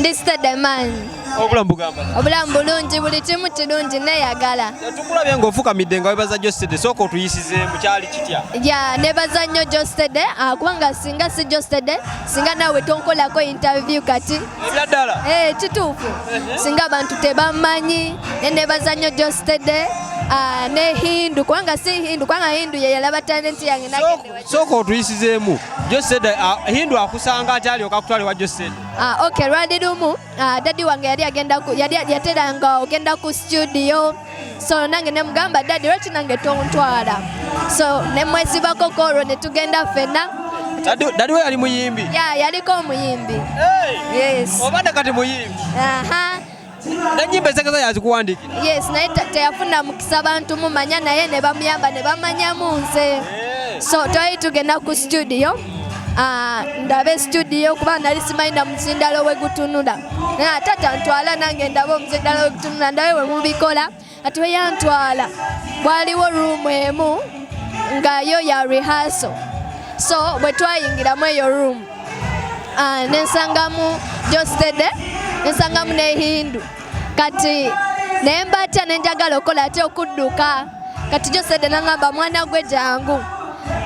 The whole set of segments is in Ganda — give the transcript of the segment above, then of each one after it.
Ndi steady man. Obulamu bugamba? Obulamu bulungi, buli kimu kirungi, neeyagala. Tukulabye ng'ofukamidde nga webaza Geosteady. Sooka otuyisizeemu, kyali kitya? Ya, nebaza nnyo Geosteady, kubanga singa si Geosteady, singa naawe tonkolako interview kati. Ebyaddala? Eh, kituufu, singa abantu tebamanyi. Nebaza nnyo Geosteady ne Hindu, kubanga si Hindu, kubanga Hindu ye yalaba talent yange nagenda ewa. Sooka otuyisizeemu Geosteady. Hindu akusanga ati alyoka akutwale wa Geosteady? Ah, okay, lwali lumu daddy wange yali agenda ku, yali yateranga ogenda ku studio, so nange nemugamba, "Daddy, lwaki nange tontwala?" So nemwesibako kolwo ne tugenda ffenna. Daddy we yali muyimbi? Ya, yaliko omuyimbi. Yes. Obadde kati muyimbi? Aha. Nenyimba ezegeza yazikuwandiikira? Yes, naye teyafuna mukisa bantu mumanya, naye ne bamuyamba ne bamanyamu nze. So twali tugenda ku studio, ndabe studio, kuba nali simanyi na muzindalo we gutunula. Naye, "Tata, ntwala nange ndabe omuzindalo we gutunula, ndabe we mubikola." Ati we yantwala, waliwo room emu nga yo ya rehearsal. So bwe twayingiramu eyo room, nensangamu Geosteady, nensangamu ne Hindu. Kati nembatya, nenjagala okukola ate okudduka. Kati Geosteady nangamba, "Mwana gwe, jangu."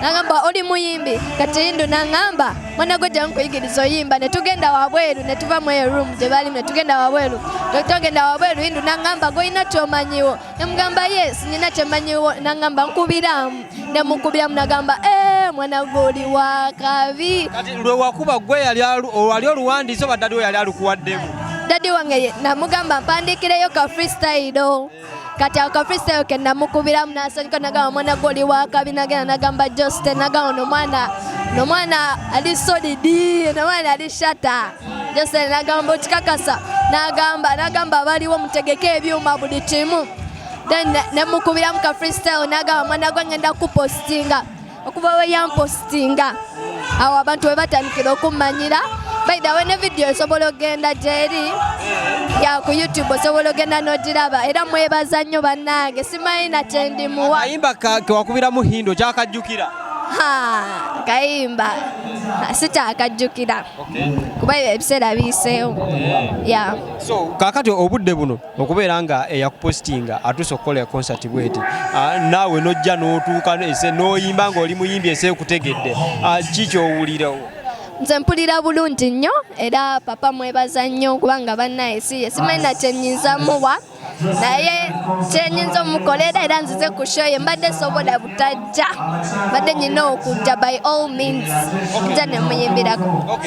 Nangamba, "Oli muyimbi?" Kati Hindu nangamba, "Mwana gwe, jangu kuyigiriza oyimba." Ne tugenda wabweru, ne tuva mu eyo room gye balimu, ne tugenda wabweru. Tugenda wabweru, Hindu nangamba, "Gwolina kyomanyiwo?" Nemugamba, "Yes, nina kyemanyiwo." Nangamba, "Nkubiramu." Nemukubiramu, nagamba, "Eh, mwana gwe, oli wakabi." Kati lwe wakuba gwe yali wali oluwandiise oba daddy we yali alukuwaddemu? Daddy wange namugamba mpandiikireyo ka freestyle. Kati ako ka freestyle ke namukubiramu, nasanyuka, nagamba, "Mwana gwe, oli wakabi." Nagenda nagamba Geosteady, nagamba, "Ono mwana, no mwana ali solid, no mwana ali shata." Geosteady nagamba, "Okikakasa?" Nagamba, "Abaliwo mutegeke ebyuma, buli kimu." Then nemukubiramu ka freestyle, nagamba, "Mwana gwe, ngenda kupostinga." Okuva we yampostinga, awo abantu we batandikira okummanyira. By the way, ne video osobola okgenda gyeri ya ku YouTube, osobola ogenda n'ogiraba. Era mwebaza nnyo bannange, simanyi na kyendimuwa. Akayimba kewakubiramu Hindu okyakajjukira? Ha, kayimba sikyakajjukira kuba ebiseera biyiseewo ya. So kaakati obudde buno okubeera nga eyakupositinga atuuse okukola concert bweti, naawe nojja n'otuuka ese n'oyimba ng'oli muyimbi, ese ekutegedde, ki kyowulirawo? Nze mpulira bulungi nnyo, era papa mwebaza nnyo, kubanga bannaye siye simanyi na kyenyinza muwa, naye kyenyinza omukolera, era nzize ku show ye. Mbadde sobola butajja, mbadde nyina okujja by all means, nja nemuyimbirako.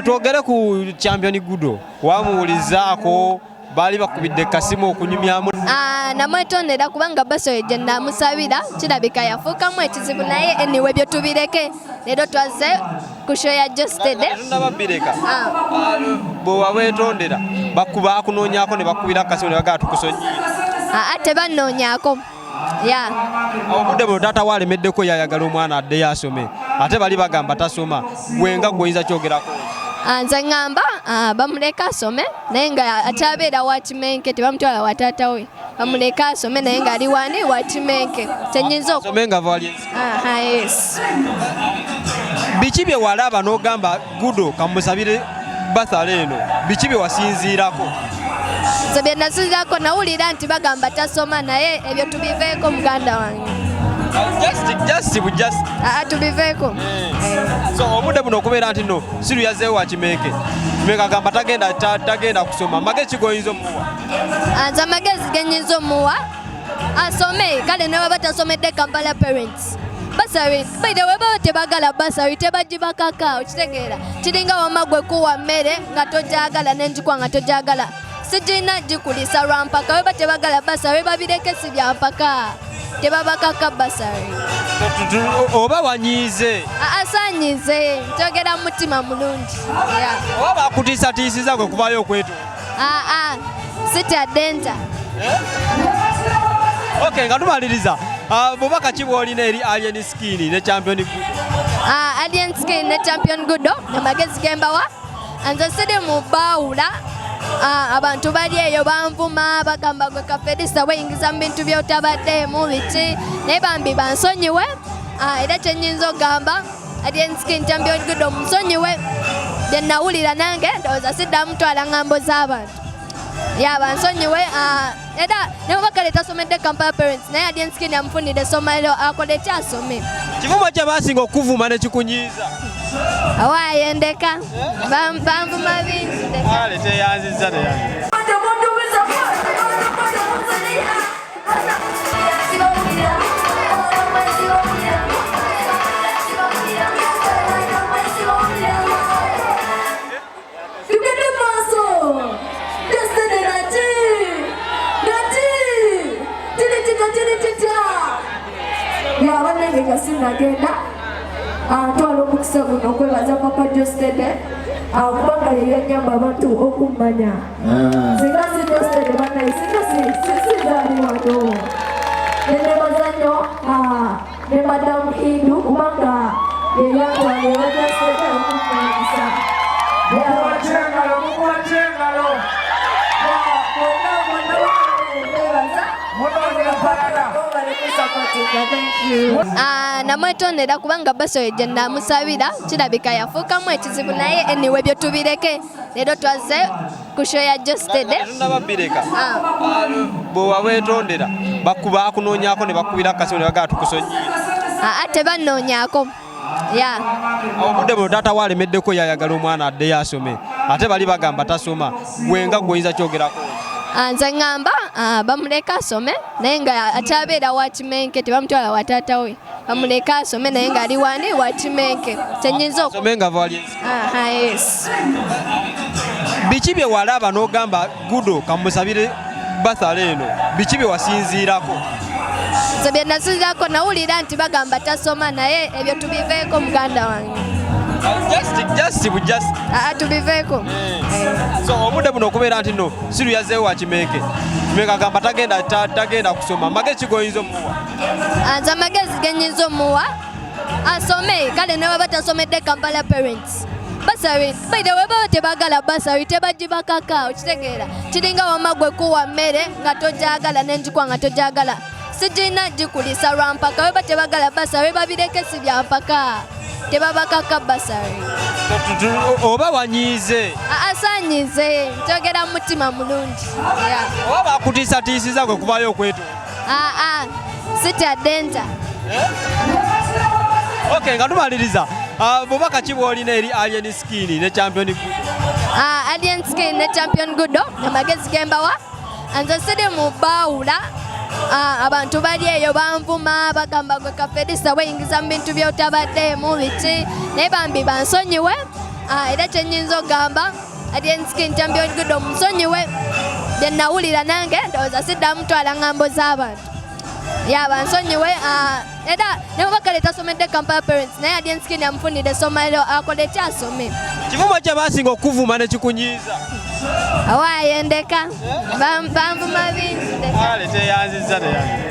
Twogere ku Champion Gudo. Wamuwulizaako? Baali bakubidde kasimu okunyumyamu? Ah, namwetondera, kubanga basoye gye namusabira kirabika yafuukamu ekizibu. Naye anyway, byo tubireke, leero twazze ku show ya Geosteady. Tunaba bireka. Ah. Bwe wabwetondera, bakunoonyaako ne bakubira akasimu ne bagamba, "Tukusonyiye"? Ah, tebanoonyaako ya. Obudde buno taata we alemeddeko, yayagala omwana addeyo asome, ate bali bagamba tasoma. Gwe nga gwe oyinza kyogerako? Ah, nze ŋŋamba bamuleke asome, naye nga akyabeera wa Kimenke, tebamutwala wa taata we. Bamuleke asome, naye ng'ali wani wa Kimenke, kyenyinza oku Asome nga vali ensi. Aha, yes. Biki bye walaba n'ogamba, "Gudo kamusabire bursary eno"? Biki bye wasinziirako? Nze bye nasinziirako, nawulira nti bagamba tasoma, naye ebyo tubiveeko, muganda wange. Just bu just. Ah, tubiveeko. So obudde buno okubeera nti no siru yazzeewo wa Kimenke, Kimenke agamba tagenda, tagenda kusoma, magezi ki goyinza omuwa? Ah, nze amagezi ge nnyinza omuwa, asome. Kale ne baba tasomedde Kampala parents, bursary, by the way, baba tebagala bursary, tebagibakaka. Okitegeera? Kiringa wama gwe kuwa mmere nga togyagala, nenjikwa nga togyagala, sigirina gikulisa lwa mpaka. Weba tebagala bursary, babireke, si bya mpaka, tebabakaka bursary. Oba wanyiize? Asanyize, njogera mu mutima mulungi, yeah. Oba bakutiisatiisiza gwe kuvayo okwetonda? Aa, sitya danger. Ok, nga tumaliriza, bubaka ki bw'olina eri Alien Skin ne Champion Gudo? Ah, Alien Skin ne Champion Gudo, amagezi gembawa, nze siri mu baawula. Abantu bali eyo banvuma, bagamba, "Gwe Kafedisa, weyingiza mu bintu byotabaddeemu biki?" Naye bambi bansonyiwe. Era kyenyinza okugamba, Alien Skin, Champion Gudo, musonyiwe. Bye nawulira nange ndowooza siddamu mutwala ŋŋambo z'abantu. Yaba nsonyiwe era ne bwaba kale tasomedde Kampala Parents, naye Alien Skin amufunire essomero akole ki, asome. Kivumo kye basinga okukuvuma ne kikunyiiza? Awaaye ndeka, banvuma bingi, ndeka. Ale teyanziza, teyanziza. Tugende maaso. Destiny nati. Nati. Tiri tita tiri tita. Ya bannange nga sinnagenda. Ntwala omukisa guno okwebaza Papa Jostede kubanga ye yannyamba abantu okummanya. Singa si Jostede bannange, singa sizaali wano. Nenebaza nnyo ne Madamu Hindu kubanga ye yantwala ewa Jostede okummanyisa. Mukwate engalo, mukwate engalo. Bonna bonna bebaza. Munoonya mpalala. Thank you. Namwetondera kubanga bursary gye namusabira kirabika yafuukamu ekizibu, naye anyway byo tubireke. Leero twazze ku show ya Jostede. Tunaba bireka. Bwe wabwetondera, bakuba akunoonyaako ne bakubira akasimu ne bagamba tukusonyiye? Tebanoonyaako ya. Obudde buno taata we alemeddeko, yayagala omwana addeyo asome, ate bali bagamba tasoma. Gwe nga gwe oyinza kyogerako? Nze ŋŋamba bamuleke asome, naye nga akyabeera wa Kimenke, tebamutwala wa taata we. Bamuleke asome naye ng'ali wani, wa Kimenke, kyenyinza oku Asome nga vali. Aha, yes. Biki bye walaba n'ogamba Gudo kamusabire bursary eno? Biki bye wasinziirako? Nze bye nasinziirako, nawulira nti bagamba tasoma, naye ebyo tubiveeko, muganda wange. Just bu just. Tubiveeko. So obudde buno okubeera nti no siru yazzeewo wa Kimenke, Kimenke agamba tagenda, tagenda kusoma, magezi ki g'oyinza omuwa? Nze amagezi ge nnyinza omuwa, asome. Kale ne baba tasomedde Kampala Parents bursary, by the way, baba tebagala bursary tebagibakaka, okitegeera? Kiringa wama gwe kuwa mmere nga togyagala, nenjikwa nga togyagala, sigirina gikulisa lwa mpaka. Weba tebagala bursary babireke, si bya mpaka, tebabakaka bursary. Oba wanyiize? Asanyize, njogera mu mutima mulungi, yeah. Oba bakutiisatiisiza gwe kuvayo okwetonda? Aa, sitya denta. Ok, nga tumaliriza, bubaka ki bw'olina eri Alien Skin ne Champion Gudo? Alien Skin ne Champion Gudo, amagezi gembawa, nze siri mu baawula. Abantu bali eyo banvuma, bagamba gwe Kafedisa weyingiza mu bintu byotabaddeemu biki, naye bambi bansonyiwe. Era kyenyinza okugamba Alien Skin, Champion Gudo, musonyiwe bye nawulira nange ndowooza siddamu mutwala ŋŋambo z'abantu. Ya bansonyiwe era ne bwaba kale tasomedde Kampala Parents, naye Alien Skin amufunire essomero akole ki, asome. Kivumo kye basinga okukuvuma ne kikunyiiza? Awaaye ndeka. Banvuma bingi, ndeka. Ale teyanziza, teyanziza.